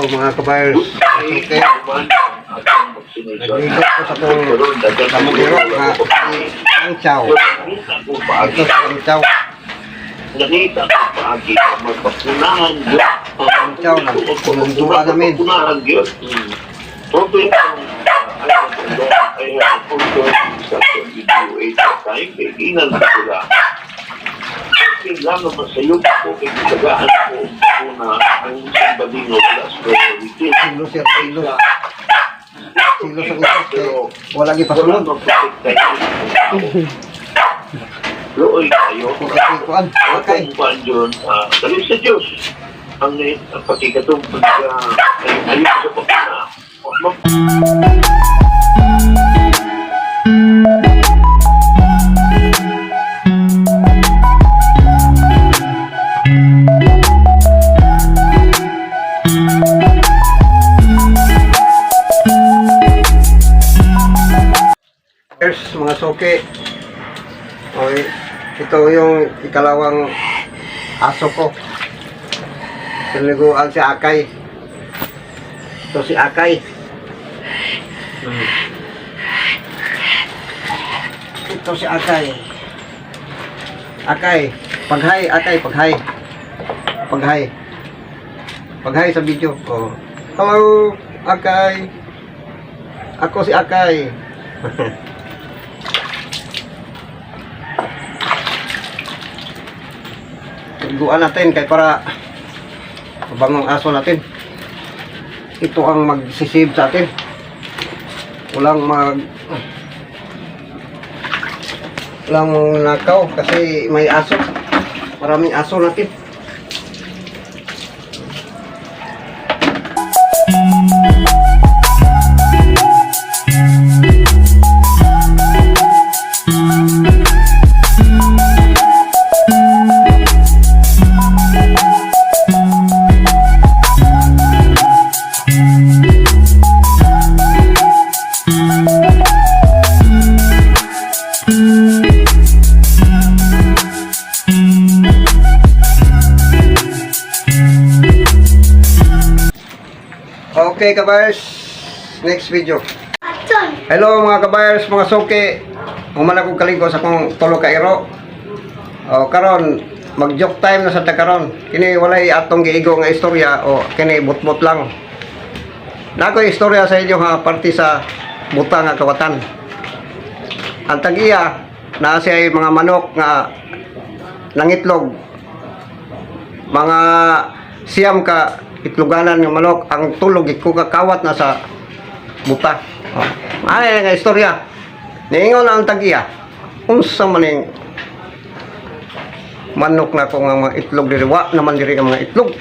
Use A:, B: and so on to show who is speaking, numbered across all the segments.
A: Mga kabayers. Okay. Nagligo ko sa itong kamugiro nga si Ang Chow. Ito si Ang Chow.
B: Nakita ko paagi na magpapunahan yun.
A: Ang Chow, nagpunduan namin.
B: Magpapunahan yun. Probably, I have also sa video at time, kaibigan ko sila. Kailangan masayop ko, kay kitagaan ko una ang isang bading nga wala sa priority.
A: Silo sir, silo. Silo sa utos kay wala
B: Wala
A: gipasunod.
B: magprotekta. Luoy kayo.
A: Kung kasi kuan, okay.
B: Kung kuan yun, dali sa Diyos. Ang pagkikatong pagka ayun sa pagkana.
A: Here's mga soke. Okay. Ito yung ikalawang aso ko. Pinaliguan si Akay. Ito si Akay. Ito si Akay. Akay. Paghay, Akay, paghay. Paghay. Paghay sa video. Oh. Hello, Akay. Ako si Akay. Liguan natin kay para mabangong aso natin. Ito ang magsisave sa atin. Walang walang nakaw kasi may aso. Maraming aso natin. Okay, kabayers. Next video. Hello mga kabayers, mga suki. Human akong kalingo sa akong tulo ka iro. O karon, mag-joke time na sa ta karon. Kini walay atong giigo nga istorya o kini butbot lang. Nako istorya sa inyo ha, parte sa buta nga kawatan. Ang tag-iya naa siya ay mga manok nga nangitlog. Mga siyam ka itloganan nga manok ang tulog ikukakawat na sa buta. Oh. Ay nga istorya. Niingon ang tag-iya. Unsa man ning manok na ko nga mga itlog diri, wa naman diri ang mga itlog.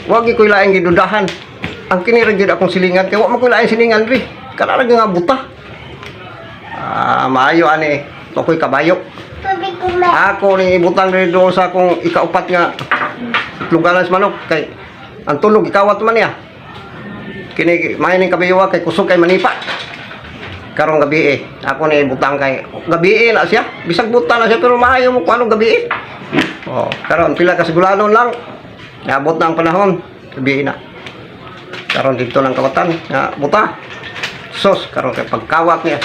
A: Wa gyud ko'y laing gidudahan. Ang kini ra gyud akong silingan kay wa man ko'y laing silingan diri. Kana ra gyud nga buta. Ah, maayo ani ako'y kabayo. Ako ni ibutang diri doon sa akong ikaupat nga itloganan sa manok kay ang tulog ikawat man niya. Kini may ning kabayo kay kusog kay manipa. Karong gabi eh. Ako ni butang kay gabi eh na siya. Bisag buta na siya pero maayo mo kung anong gabi eh. Oh, karon pila ka siguranon lang. Naabot na ang panahon. Gabi na. Karon dito ng kawatan nga buta. Sos karon kay pagkawat niya.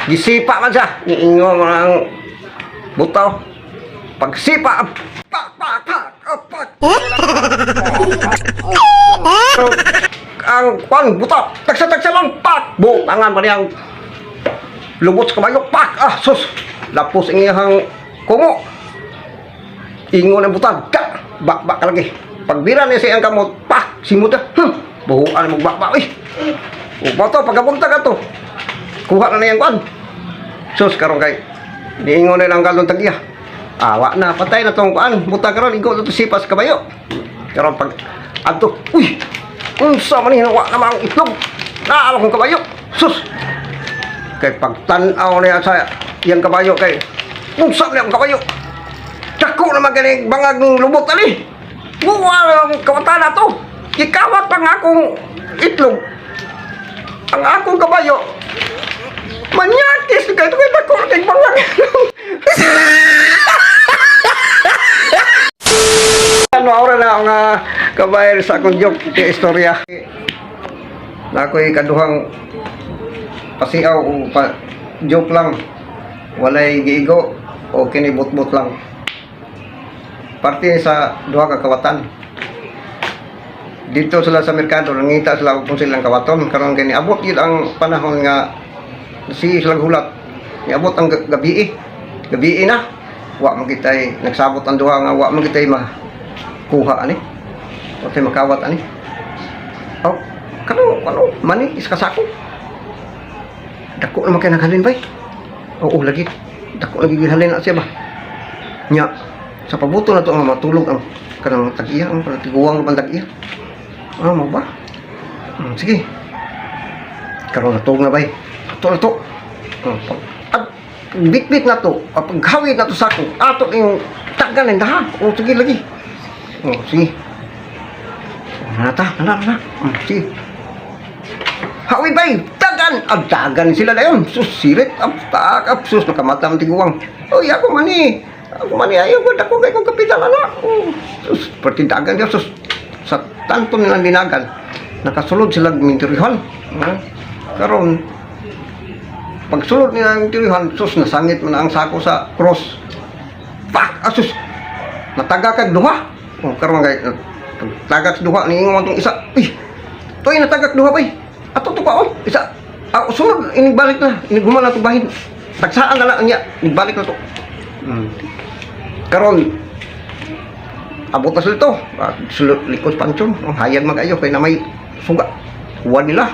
A: Gisipa man siya. Niingo man ang butaw. Pagsipa, pak pak pak oh, pak. Pero, ang kwan buta, tagsa-tagsa lang pak. Butangan pa niyang lubot sa kabayo, pak. Ah, sus. Lapos ang iyang kungo. Ingon ang buta, ka. Bakbak ka lagi. Pagbira niya sa iyang kamot, pak, simot na. Buhuan mo bakbak, eh. O, bato, pagkapunta ka to. Kuha na niyang kwan. Sus, karon kay niingon na lang galon tagya. Awa na, patay na tong kuan. Buta karon igo to sipas kabayo. Karon pag adto, uy. Unsa man ni wa na ang itlog. Naawa kong kabayo. Sus. Kay pagtan-aw niya sa iyang kabayo kay unsa man ang kabayo. Dako naman kini bangag ng lubot ani. Buwa ang kawatan na to. Gikawat pa nga akong itlog. Ang akong kabayo manyakis kay ito kay dako kay bangag. Ano ora na nga Kabayar sa akong joke kay istorya. Na ako'y kaduhang pasiaw o pa, joke lang. Walay giigo o kinibot-bot lang. Parte sa duha ka kawatan. Dito sila sa merkado, nangita sila kung silang kawaton. Karon kay niabot yun ang panahon nga si silang hulat. Niabot ang gabi eh. Gabi na. Wa man kitay nagsabot ang duha nga wa man kitay makuha ani. Wa tay makawat ani. Oh, kano kano mani is kasako. Dako naman kay naghalin bay. Oo lagi. Dako lagi gihalin na siya ba. Nya sa pabuto na to nga matulog ang kanang tag-iya, ang kanang tiguang ang tag-iya. Ano mo ba? Sige. Karon natulog na bay. Ato na to. Pag, at bitbit na to, paghawid na to sa ako, ato yung tagal ng daha. O sige lagi. O sige. O, na ta, na na. Sige. Hawid bay, tagan! Ang dagan sila na yun. Sus, sirit. Ang taak, ap, sus, nakamata ang tiguang. Uy, ako mani. Ako mani, ayaw ko, dako kay kong kapital, ala. Oh, sus, pertindagan niya, sus. Sa tanto nilang dinagan, nakasulod sila minterihan. Karon, pagsulod nila ang minterihan, sus, nasangit man ang sako sa cross. Pak! Asus! Nataga kag duha. Oh, karon kay tagak sa duha ni ingon atong isa. Uy. Toy natagak duha bay. Ato to pa oh. Isa. Ah, sunod inigbalik na, inighuman na to bahin. Tagsaan na lang niya, inigbalik na to. Karon abot na sila to. Ah, sulod likod pansyon. Oh, hayag magayo kay na may suga. Huwan nila.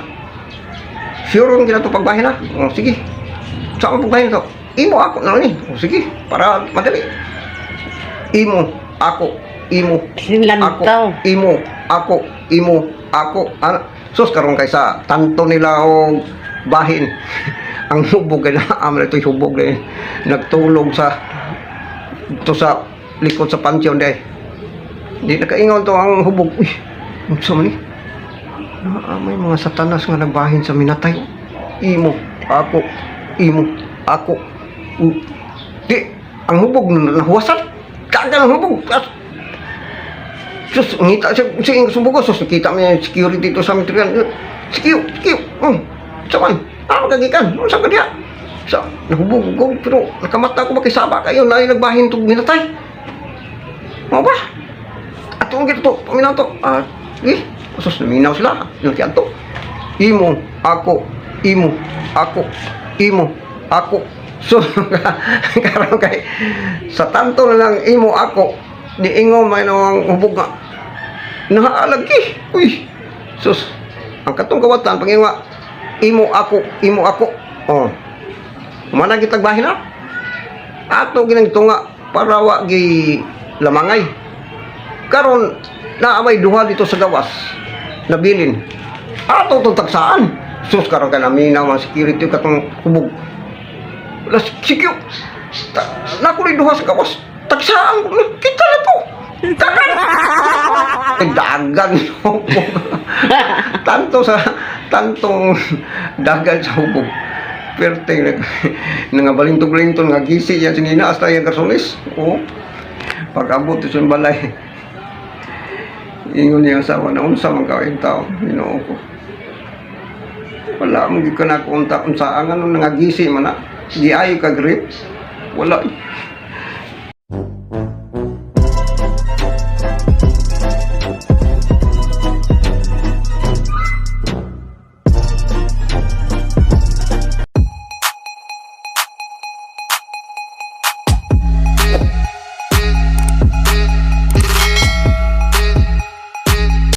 A: Sure ang ginato pagbahin na. Oh, sige. Saan mo pagbahin to? Imo ako na ni. Oh, sige, para madali. Imo, ako, imo, ako,
C: Sinlantaw.
A: Imo, ako, imo, ako. Ana, sus karon kay sa tanto nila og bahin. Ang hubog kay na amo ito'y hubog eh. Nagtulog sa to sa likod sa pansyon day. Di nakaingon to ang hubog. Uy, unsa man ni? Naa may mga satanas nga nagbahin sa minatay. Imo, ako, imo, ako. Di, ang hubog nahuwasan. Kagal ang hubog. Sus, ngita siya, siya sumbugo. Sus, nakita mo yung security dito sa material. Sikiyo, sikiyo. Saman, ano kagikan? Ano sa kanya? Sa, nahubog ko, pero nakamata ko makisaba kayo na nagbahin itong minatay. Mga ba? Ato ang gito, paminaw to. Ah, eh, sus, naminaw sila. Yung to. Imo, ako, imo, ako, imo, ako. So, karon kay sa tanto na lang imo ako, niingo may ang hubog nga. Nahaalagi. Uy, sus, ang katong kawatan, panginwa, imo ako, imo ako. Oh. Mana kitag bahin na? Ato ginang tunga para wa gi lamangay. Karon naa may duha dito sa gawas nabilin. Ato tong tagsaan. Sus karon kay naminaw ang security katong hubog. Las sikyo. Ta, nakuloy duha sa gawas. Tagsaan ko kita na to. Dagan. Ay, dagan. Tanto sa tantong dagan sa hubog. Perte nag nangabalintog-balintog nga gisi yan sinina hasta yung garsolis. Oo. Pag-abot sa balay. Ingon niya asawa na unsa man ka tao, Ginoo ko. Wala mo gid ka na unta unsa ang ano nangagisi man na. Giayo ka grip. Wala.